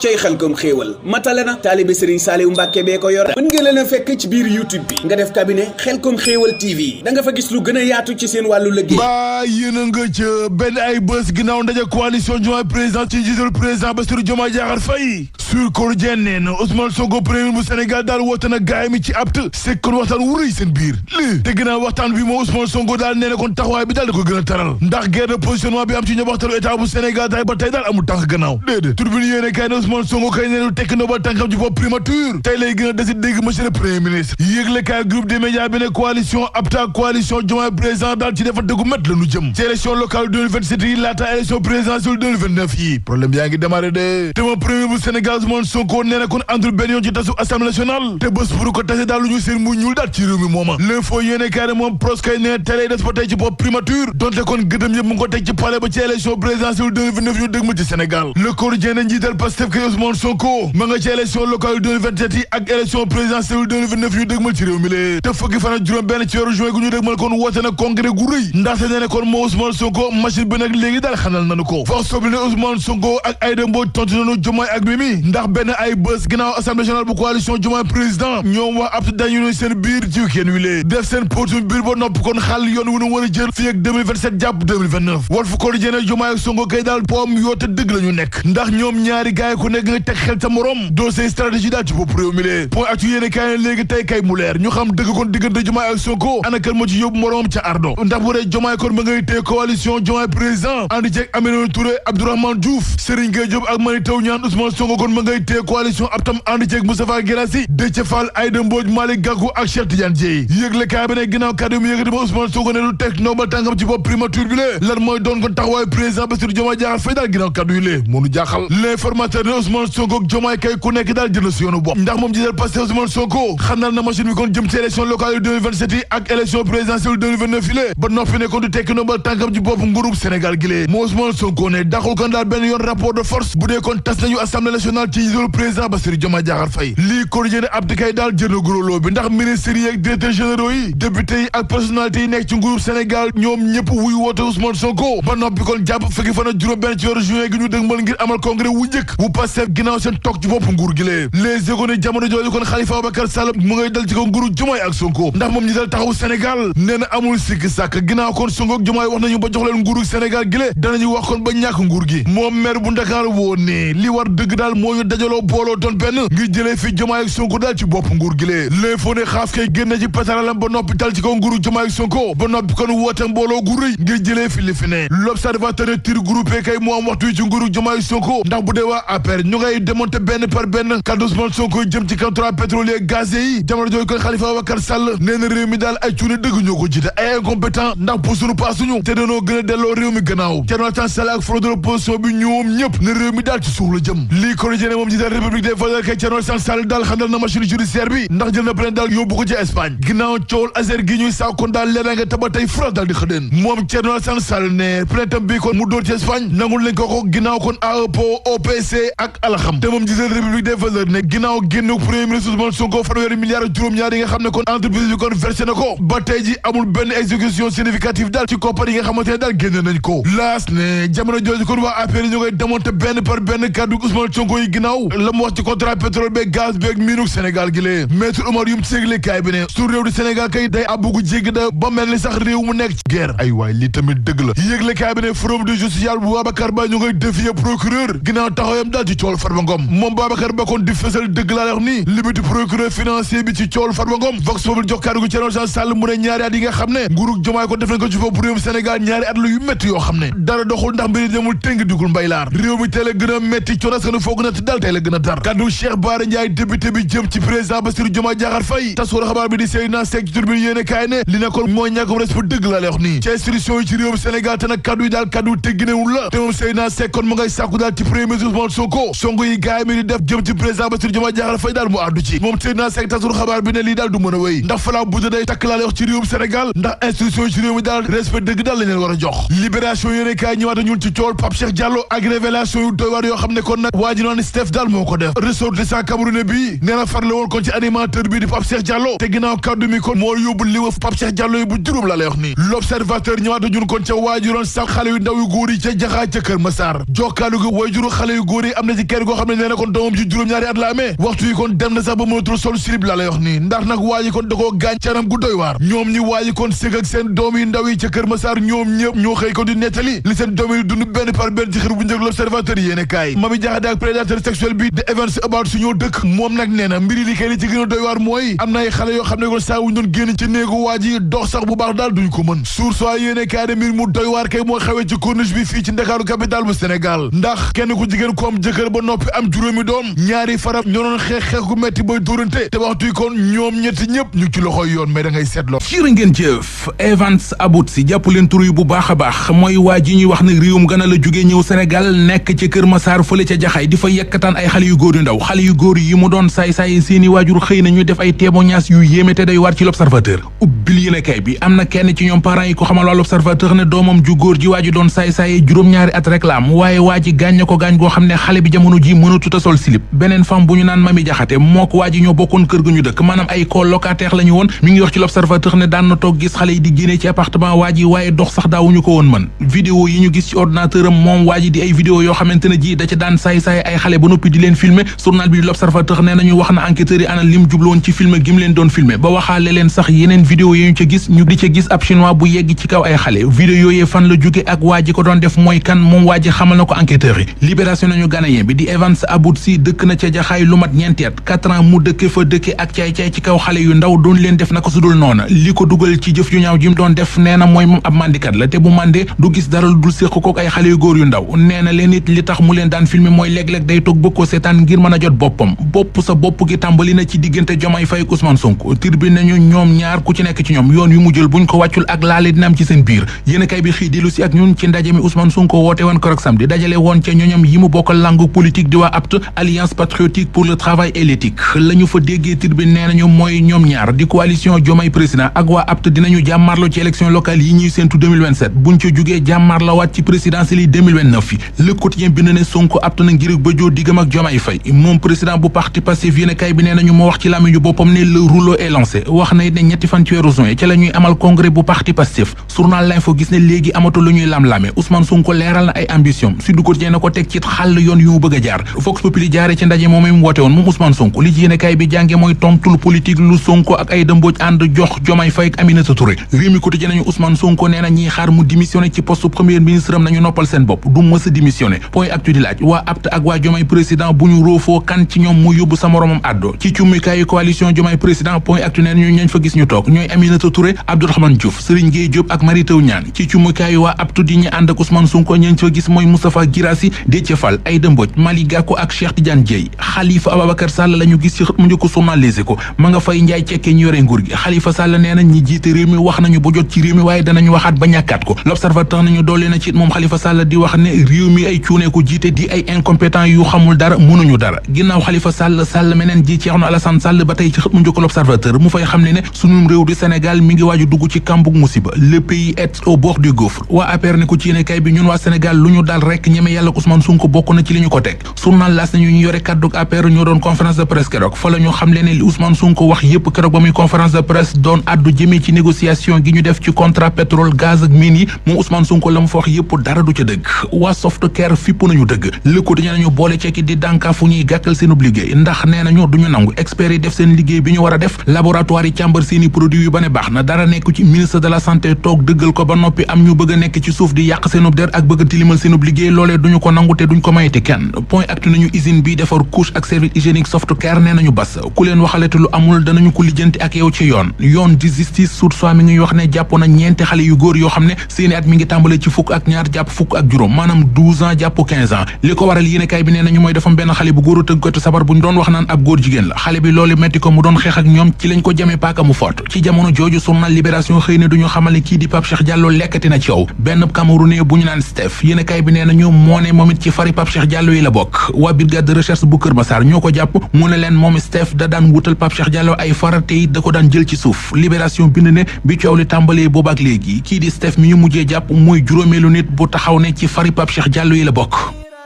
cey Xelcom xéewal matale na taalibe Serigne Saliou Mbàkke bee ko yor mën ngeen leen a fekk ci biir YouTube bi nga def cabinet Xelcom xéewal TV da nga fa gis lu gën a yaatu ci seen wàllu liggéey ba yéen a nga ca benn ay bés ginnaaw ndaje coalition Diomaye président ci njiital président Bassirou Diomaye Diakhar Faye sur Quotidien nee na Ousmane Sonko premier bu Sénégal daal woote na gaay mi ci apt sekkoon waxtaan wu rëy seen biir lii te ginnaaw waxtaan bi moo Ousmane Sonko daal nee na kon taxawaay bi daal da ko gën a taral ndax guerre de positionnement bi am ci njobaxtalu état bu Sénégal daal ba tey daal amul tànk gannaaw déedéet turbine yéene kay ne Ousmane Sonko kay ne tekk na ba tànkam ci bopp primature tey lay gën a desi dégg monsieur le premier ministre yëgle kaay groupe des médias bi ne coalition apta coalition Diomaye président daal ci defante gu met la nu jëm ci élection locale 2027 yi laata élection présidentielle 2029 yi problème yaa ngi démarré de te moom premier bu Sénégal Ousmane Sonko nee na kon àndul benn yoon ci tasu assemblée nationale te bés pour ko tase daal lu ñu seen mu ñuul daal ci réew mi mooma l'info yéene kaay ne moom proskay ne tey lay des ba tey ci bopp primature donte kon gëdëm yëpp mu ngi ko teg ci palais ba ci élection présidentielle 2029 ñu dëg ma ci Sénégal le Quotidien ne njiital Pastef kay Ousmane Sonko ma nga ci élection locale 2027 yi ak élection présidentielle 2029 ñu dëgmal ci réew mi lee te fukki fan ak juróom benn ci weeru juin gu ñu dëgmal kon woote na congrès gu rëy ndaxte nee na kon moo Ousmane Sonko machine bi nag léegi daal xamal nañu ko force sobli ne Ousmane Sonko ak Aïda Mbodj tontu nañu Diomaye ak Mimi ndax benn ay bés ginnaaw assemblée générale bu coalition Diomaye président ñoom waa apte dañu ne seen biir ci week-end wi lee def seen potum biir ba nopp kon xàll yoon wu ñu war a jël fii ak 2027 jàpp 2029 Walf Quotidien ne Diomaye ak Sonko kay daal poom yoote dëgg la ñu nekk ndax ñoom ñaari gaay ku nekk nga teg xel ta morom dossier stratégie daal ci bopp réew mi lee point actu yéene kaay ne léegi tey kay mu leer ñu xam dëgg kon diggante Diomaye ak Sonko ana kan moo ci yóbbu moroom ca ardo ndax bu dee Diomaye kon ma ngay téye coalition Diomaye président andi ceeg Aminata Touré Abdourahmane Diouf Serigne Gueye Diop ak Mary Teuw Niane Ousmane Sonko kon ma ngay téye coalition Aptam andi ceeg Moustapha Guirassy Déthié Fall Aïda Mbodj Malick Gakou ak Cheikh Tidiane Dièye yëgle kaay bi ne ginnaaw kàddu mu yëkkati ba Ousmane Sonko ne lu teg ndombal tànkam ci bopp primature bi lée lan mooy doon kon taxawaay président Bassirou Diomaye Diakhar Faye daal ginnaaw kàddu yi lée moo nu jaaxal l'informateur ne Ousmane Sonko ak Diomaye kay ku nekk daal jël na si yoonu bopp ndax moom jiital Pastef Ousmane Sonko xanal na machine bi kon jëm ci élection locale yu 2027 yi ak élection présidentielle 2029 yi lée ba noppi ne kon du tekki ndombal tànkam ci bopp nguurub Sénégal gi lée moo Ousmane Sonko ne daxul kon daal benn yoon rapport de force bu dee kon tas nañu assemblée nationale ci njiitalu président Bassirou Diomaye Diakhar Faye lii Quotidien abdi kay daal jël na guróloo bi ndax ministres yi ak directeurs généraux yi députés yi ak personnalités yi nekk ci nguurub Sénégal ñoom ñëpp wuy woote Ousmane Sonko ba noppi kon jàpp fekki fan ak juróom benn ci weeru juin gi ñu dëgmal ngir amal congrès wu njëkk bu Pastef ginnaaw seen toog ci bopp nguur gi lée les économies jamono jooju kon Khalifa Ababacar Sall mu ngay dal ci ko nguuru Diomaye ak Sonko ndax moom ñi dal taxawu Sénégal nee na amul sikk sàkk ginnaaw kon Sonko ak Diomaye wax nañu ba jox leen nguuru Sénégal gi lée danañu wax kon ba ñàkk nguur gi moom maire bu Ndakaar woo ne li war dëgg daal moo ñu dajaloo booloo doon benn ngir jëlee fi Diomaye ak Sonko daal ci bopp nguur gi lée l'info ne xaaf kay génne ci pétaralam ba noppi dal ci ko nguuru Diomaye ak Sonko ba noppi kon woote mbooloo gu rëy ngir jëlee fi li fi ne l'observateur ne tir groupé kay moo am waxtu ci nguuru Diomaye ak Sonko ndax bu dee waa APR ñu ngay démonté benn par benn kaddu Ousmane Sonko jëm ci contrat pétrolier gazier yi jamono jooju kon Khalifa Ababacar Sall nee na réew mi daal ay cuune dëgg ñoo ko jiite ay incompétent ndax pusuñu paasuñu te dañoo gën a delloo réew mi gannaaw Thierno Alassane Sall ak front de l'opposition bi ñoom ñëpp ne réew mi daal ci suuf la jëm lii Quotidien moom jiite République des valeurs kay Thierno Alassane Sall daal xandal na machine judiciaire bi ndax jël na plainte daal yóbbu ko ci Espagne ginnaaw coowul Azer gi ñuy saa kon daal leena nga taba tey France daal di xëdeen moom Thierno Alassane Sall ne plainte bi kon mu dóor ci Espagne nangul lañ ko ginnaaw kon AEPO OPC ak Alxam te moom jiite République des valeurs ne ginnaaw génn premier ministre Ousmane Sonko fanweeri milliards ak juróom-ñaar yi nga xam ne kon entreprise bi kon versé na ko ba tey ji amul benn exécution significative daal ci koppar yi nga xamante ne daal génn nañ ko laas ne jamono jooju kon waa APR ñu koy démonté benn par benn kàddu Ousmane Sonko yi ginnaaw la mu wax ci contrat pétrole beeg gaz beeg miinuk Sénégal gi lee maître Oumar Youm ségle kaay bi ne su réew di Sénégal kay day abbugu jéggi da ba mel ni sax réew mu nekk ci guerre ay waay lii tamit dëgg la yégle kaay bi ne forum du justiciable bu Babacar Ba ñu ngay défier procureur ginnaaw taxawam daal ci cool Farba Ngom moom Babacar Ba kon di fësal dëgg laa wax ni limite procureur financier bi ci cool Farba Ngom Vox Populi jox kàddu gu Thierno Alassane Sall mu ne ñaari at yi nga xam ne nguurug Diomaye ko def nañ ko ci bopp réewum Sénégal ñaari at la yu métti yoo xam ne dara doxul ndax mbiri demul tënk dugul mbay laar réew mi tey la gën a métti coono askanu foog na dal tey la gën a tar kàddu Cheikh Bara Ndiaye député bi jëm ci président Bassirou Diomaye Diakhar Faye taskatu xabaar bi di Seydina Seck ci turbine yéene kaay ne li nekkoon mooy ñàkkum respect dëgg laa lay wax nii ci institution yi ci réewum Sénégal te nag kàddu yi daal kàddu tegginewul la te moom Seydina Seck kon mu ngay sàkku daal ci premier ministre Ousmane Sonko songo yi gaay mi di def jëm ci président Bassirou Diomaye Diakhar Faye daal mu àddu ci moom Seydina Seck taskatu xabaar bi ne lii daal du mën a wéy ndax falaa budda day takk laa lay wax ci réewum Sénégal ndax institution yi ci réew mi daal respect dëgg daal lañ leen war a jox libération yéene kaay ñëwaat ñun ci cool Pape Cheikh Diallo ak révélation yu doy waar yoo xam ne kon nag waa ji noonu Steph daal moo ko def ressortissant camerounais bi nee na farle woon kon ci animateur bi di Pape Cheikh Diallo te ginnaaw kaddu mi kon moo yóbbu li wa Pape Cheikh Diallo yi bu juróom la lay wax nii l'observateur ñëwaata ñun kon ca waajuroon sax xale yu ndaw yu góor yi ca Jaxaay ca Kër Massar jokkaalu gi waajuru xale yu góor yi am na ci kenn koo xam ne nee na kon doomam ji juróom-ñaari at la amee waxtu yi kon dem na sax ba mënatul sol slip la lay wax nii ndax nag waaji kon da koo gaañ canam gu doy waar ñoom ñi waaji kon sëg ak seen doom yi ndaw yi ca Kër Massar ñoom ñëpp ñoo xëy kon di nettali li seen doom yi dund benn par benn ci xër bu njëkk l'observateur yéene kaay Mami Jaxate ak prédateur sexuel bi de Evans About su ñoo dëkk moom nag nee na mbiri li kay li ci gën a doy waar mooy am na ay xale yoo xam ne kon saa wuñ doon génn ci néegu waaji dox sax bu baax daal duñ ko mën source waa yéene kaay de mbir mu doy waar kay moo xewee ci corniche bi fii ci Ndakaaru capitale bu Sénégal ndax kenn ku jigéen ko am jëkkër ba noppi am juróomi doom ñaari faram ñoo doon xeex gu metti bay dóorante te waxtu kon ñoom ñetti ñëpp ñu ci loxoy yoon mais da ngay seetloo jërë ngeen jëf Evans About si jàpp leen tur yi bu baax a baax mooy waa ji ñuy wax ne réewum Gana la jógee ñëw Sénégal nekk ci Kër Massar fële ca Jaxaay di fa yekkataan ay xale yu góor yu ndaw xale yu góor yi mu doon saay-saay seeni waajur xëy na ñu def ay témoignages yu yéeme te day war ci l'observateur ubbil yéenekaay bi am na kenn ci ñoom parents yi ko xamal waa l'observateur ne doomam ju góor ji waa ji doon saay-saay juróom-ñaari at rek la am waaye waa ji gaañ na ko gaañ goo xam ne xale bi jamono ji mënatut a sol slip beneen femme bu ñu naan Mami Jaxate moo ko waa ji ñoo bokkoon kër gu ñu dëkk maanaam ay colocataire la ñu woon mi ngi wax ci l'observateur ne daan na toog gis xale yi di génnee ci appartement waa ji waaye dox sax daawuñu ko woon mën vidéo yi ñu gis ci ordinateur am moom waa ji di ay vidéo yoo xamante ne ji da ca daan saay-saay ay xale ba noppi di leen filmer journal bi di l'observateur nee nañu wax na enquêteurs yi ana lim jubloon ci filmer gi mu leen doon filmer ba waxaale leen sax yeneen vidéo yi ñu ca gis ñu di ca gis ab chinois bu yegg ci kaw ay xale vidéo yooyee fan la jóge ak waa ji ko doon def mooy kan moom waa ji xamal na ko enquêteurs yi libération nañu ghanéen bi di Evans About si dëkk na ca Jaxaay lu mat ñeenti at 4 ans mu dëkke fa dëkke ak caay-caay ci kaw xale yu ndaw doon leen def naka su dul noona li ko dugal ci jëf yu ñaaw ji mu doon def nee na mooy moom ab mandikat la te bu mandee du gis dara lu dul séq kook ay xale yu góor yu ndaw nee na leen it li tax mu leen daan filmer mooy léeg-léeg day toog bëgg ko seetaan ngir mën a jot boppam bopp sa bopp gi tàmbali na ci diggante Diomaye Faye ak Ousmane Sonko Tribune nañu ñoom ñaar ku ci nekk ci ñoom yoon yu mu jël buñ ko wàccul ak laale dina am ci seen biir yéenekaay bi xëy dellu si ak ñun ci ndaje mi Ousmane Sonko woote woon keroog samedi dajale woon ca ñoñam yi mu bokkal langue politique di waa APT Alliance patriotique pour le travail et l'éthique la ñu fa déggee Tribune nee nañu mooy ñoom ñaar di coalition Diomaye président ak waa APT dinañu jàmmarloo ci élection locale yi ñuy séentu 2027 buñ ca jugee jàmmarloo waat ci présidentielle yi 2029 yi Le Quotidien bind ne Sonko APT na ngir bëjoo diggam ak Diomaye Faye moom président bu parti Pastef yéenekaay bi nee nañu moo wax ci làmmiñu boppam ne le rouleau est lancé wax na it ne ñetti fan ci weeru juin ca la ñuy amal congrès bu parti Pastef journal L'Info gis ne léegi amatu lu ñuy lam-lame Ousmane Sonko leeral na ay ambition Sud Quotidien na ko teg ci xàll yoon yu mu bëgg a jaar Vox Populi jaare ci ndaje moom mu woote woon moom Ousmane Sonko li ci yéenekaay bi jànge mooy tontul politique lu Sonko ak ay dëmbooj ànd jox Diomaye Faye ak Aminata Touré Rewmi Quotidien nañu Ousmane Sonko nee na ñiy xaar mu démissionné ci poste premier ministre am nañu noppal seen bopp du mës a démissionné point actu di laaj waa APT ak waa Diomaye président bu ñu roofoo kan ci ñoom mu yóbbu sa moromam addo ci cummikaayu coalition Diomaye président point actu nee nañu ñañ fa gis ñu toog ñooy Aminata Touré Abdourahmane Diouf Serigne Gueye Diop ak Mary Teuw Niane ci cummikaayu waa APT di ñi ànd ak Ousmane Sonko ñañ fa gis mooy Moustapha Guirassy Déthié Fall Aïda Mbodj Malick Gakou ak Cheikh Tidiane Dièye Khalifa Ababacar Sall la ñu gis ci xët mu njëkk journal Les Échos ma nga fay njaay cekkee ñu yore nguur gi Khalifa Sall nee na ñi jiite réew mi wax nañu ba jot ci réew mi waaye danañu waxaat ba ñàkkaat ko L'Observateur nañu doole na ci moom Khalifa Sall di wax ne réew mi ay cuune ko jiite di ay incompétent yu xamul dara mënuñu dara ginnaaw Khalifa Sall meneen ji Thierno Alassane Sall ba tey ci xët mu njëkk L'Observateur mu fay xam ne sunum réew di Sénégal mi ngi waaju dugg ci kàmbug musiba le pays est au bord du gouffre waa APR ne ko ci yéene kay bi ñun waa Sénégal lu ñu dal rek ñeme yàlla Ousmane Sonko bokk na ci li ñu ko teg journal L'As nañu ñu yore kàddug APR ñoo doon conférence de presse keroog fa la ñu xam le ne li Ousmane Sonko wax yépp keroog ba muy conférence de presse doon addu jëmee ci négociation gi ñu def ci contrat pétrole gaz ak mine yi moom Ousmane Sonko la mu fa wax yépp dara du ca dëgg waa Softcare fipp nañu dëgg Le Quotidien nañu boole cekki di dànkaa fu ñuy gàkkal seen liggéey ndax nee nañu duñu nangu experts yi def seen liggéey bi ñu war a def laboratoire yi càmbar seeni produits yu ba ne baax na dara nekk ci ministre de la santé toog dëggal ko ba noppi am ñu bëgg a nekk ci suuf di yàq seenub der ak bëgg a tilimal seenub liggéey loolee duñu ko nangu te duñ ko mayete kenn point actu nañu usine bi defar couche ak service hygiénique Softcare nee nañu bas ku leen waxalete lu amul danañu ko lijjanti ak yow ci yoon di justice source mi ngi wax ne jàpp na ñeenti xale yu góor yoo xam ne seeni at mi ngi tàmbale ci fukk ak ñaar jàpp fukk ak juróom maanaam 12 ans jàpp 15 ans li ko waral yéenekaay bi nee nañu mooy dafa benn xale bu góor a tëggatu sabar bu ñu doon wax naan ab góor jigéen la xale bi loolu metti ko mu doon xeex ak ñoom ci lañ ko jamee paaka mu foot ci jamono jooju journal Libération xëy na duñu xamale kii di Pape Cheikh Diallo lekkati na ci yow benn Camerounais bu ñu naan Steph yéenekaay bi nee nañu moo ne moom it ci fari Pape Cheikh Diallo yi la bokk waa brigade de recherche bu Kër Massar ñoo ko jàpp mu ne leen moom Steph da daan wutal Pape Cheikh Diallo ay farate yi da ko daan jël ci suuf Libération bind ne bi coow li tàmbalee boobaak léegi kii di Steph mi ñu mujjee jàpp mooy juróomeelu nit bu taxaw ne ci fari Pape Cheikh Diallo yi la bokk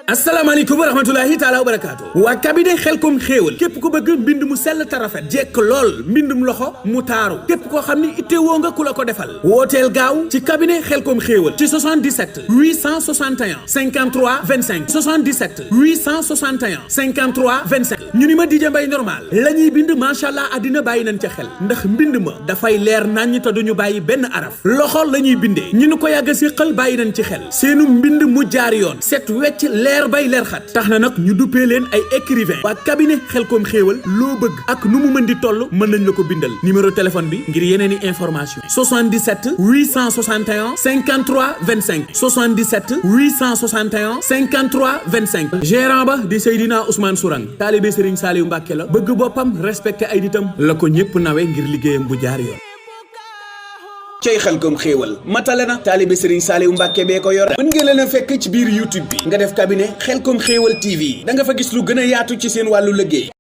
asalaamaaleykum wa rahmatulahi taala wa barakaatu waa cabinet xelkom xéewal képp ku bëgg mbind mu sell te rafet jekk lool mbindum loxo mu taaru képp koo xam ni ittewoo nga ku la ko defal wooteel gaaw ci cabinet xelkom xéewal ci 77 861 53 25 77 861 53 25 ñu ni ma DJ Mbaye normal la ñuy bind macha allah àddina bàyyi nañ ca xel ndax mbind ma dafay leer naññ te duñu bàyyi benn araf loxo la ñuy bindee ñu ni ko yàgg a siqal bàyyi nañ ci xel seenu mbind mu jaar yoon set wecc leer bay leer xat tax na nag ñu duppee leen ay écrivain waa cabinet xelkom xéewal loo bëgg ak nu mu mën di toll mën nañ la ko bindal numéro téléphone bi ngir yeneen i information 77 861 53 25 77 861 53 25 gérant ba di Seydina Ousmane Sourang taalibe Serigne Saliou Mbacke la bëgg boppam respecté ay nitam la ko ñëpp nawe ngir liggéeyam bu jaar yoon cey xelkom xéewal matale na taalibe Serigne Saliou Mbacke bee ko yor mën ngeen leen a fekk ci biir YouTube bi nga def cabinet xelkom xéewal TV da nga fa gis lu gën a yaatu ci seen wàllu liggéey